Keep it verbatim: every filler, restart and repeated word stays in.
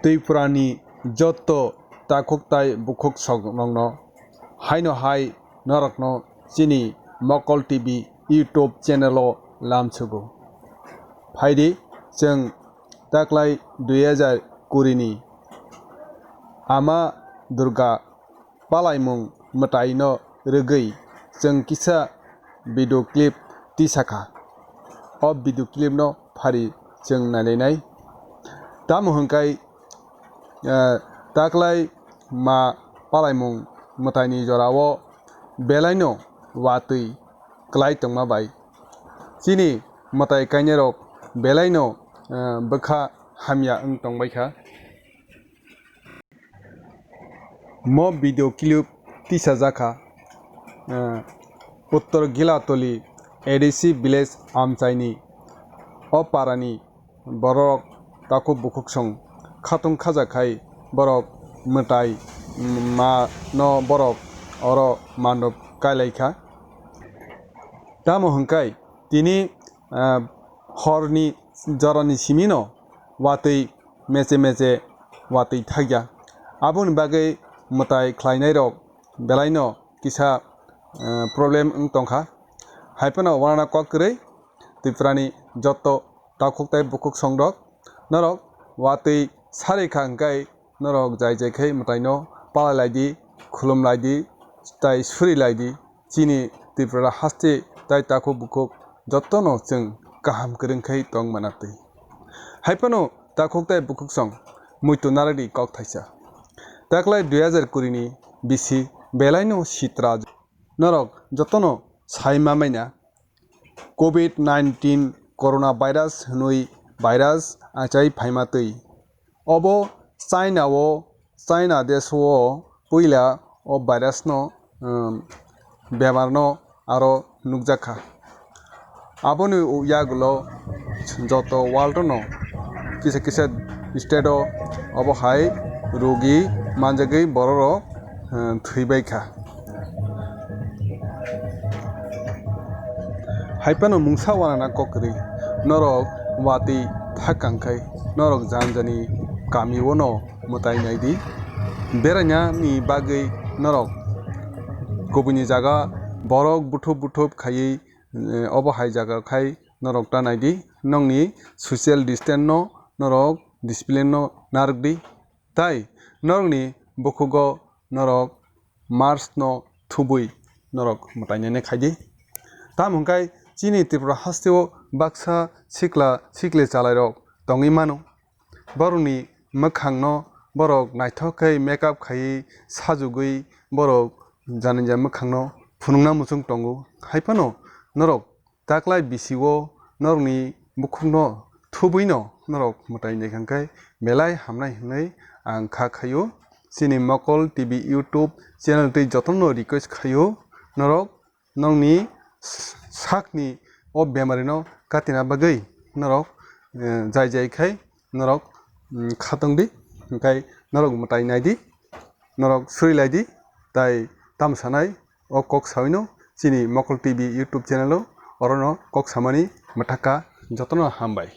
Twipurani jotto takhuk tai bukhuk soknokno haino hai norokno chini Mokol T V YouTube channel o lamsugo. Phaidi chwng taklai dui hajar kuri ni Ama Durga palaimung mwtaino rwgwi chwng kisa video clip tisakha. O video clip no phari chwng nailainai. Tamo hwnkhe, eh, taklai ma palaimung mwtaini jorao belaino watwi klai tongma bai chini mwtai kainairok belaino, eh, bwkha hamya wng tongbaikha. Mo video clip tisajakha, eh, Uttor Gilatoli A D C village amchaini o parani borok takhuk bukhuk song khatung khajakhai borok mwtai ma no borok oro mandop kailaikha. Tamo hwnkhe tini, ah, horni jorani simino watwi meche meche watwi thakya. Aboni bagwi mwtai khlainairok belaino kisa, ah, problem wng tongkha. Hai phano wanana kok kwrwi Tripurani jotto takhuk tai bukhuk songrok norok watwi sarikha hwnkhe norok jai jai khai mwtaino palai lai di, khulum lai di, tai suri lai di. Chini Tripura haste tai takhuk bukhuk jottono chwng kaham kwrwng khai tong mana twi. Hai phano takhuk tai bukhuk song muitu narwkdi kok thaisa. Taklai dui hajar kuri ni bisi belaino sitra norok jottono sai ma maina. Covid nineteen corona virus hwnwi virus achai phaima twi. Obo China o, China desh o puila o virus no, um, bemar no aro nukjakha. Aboni yagulo joto world no kisa kisa state o obo hai rogi manjagwi borok rok, eh, thwibaikha. Hai phano mungsa wanana kok kwrwi norok watwi thak kangkhai norok jani jani kami o no mwtai nai di. Beraina ni bagwi norok kubuni jaga borok buthup buthup khaiwi, eh, obo hai jaga khai norok ta nai di. Nokni social distance no norok discipline no narwk di. Tai norokni bukhugo norok mask no thubui norok mwtai nene khai di. Tamo hwnkhe chini Tripura haste o baksa sikla sikli chalai rok tongwi mano. Borokni mwkhang no borok naithok khe makeup khaiwi sajugwi borok janija mwkhang no phunukna muchung tongo. Hai phano norok taklai bisi o norokni bukhuk no thubui no norok mwtai nai kha hwnkhe belai hamnai hwnwi ang kha khaio. Chini Mokol T V YouTube channel twi jotono request khaio norok nokni s-, sakni o bemari no katina bagwi norok, eh, jai jai khai norok, mm, khatong di, hwnkhe norok mwtai nai di, norok suri lai di, tai tamo sanai o kok saui no chini Mokol T V YouTube channel o orono kok samani mwthaka jotono hambai.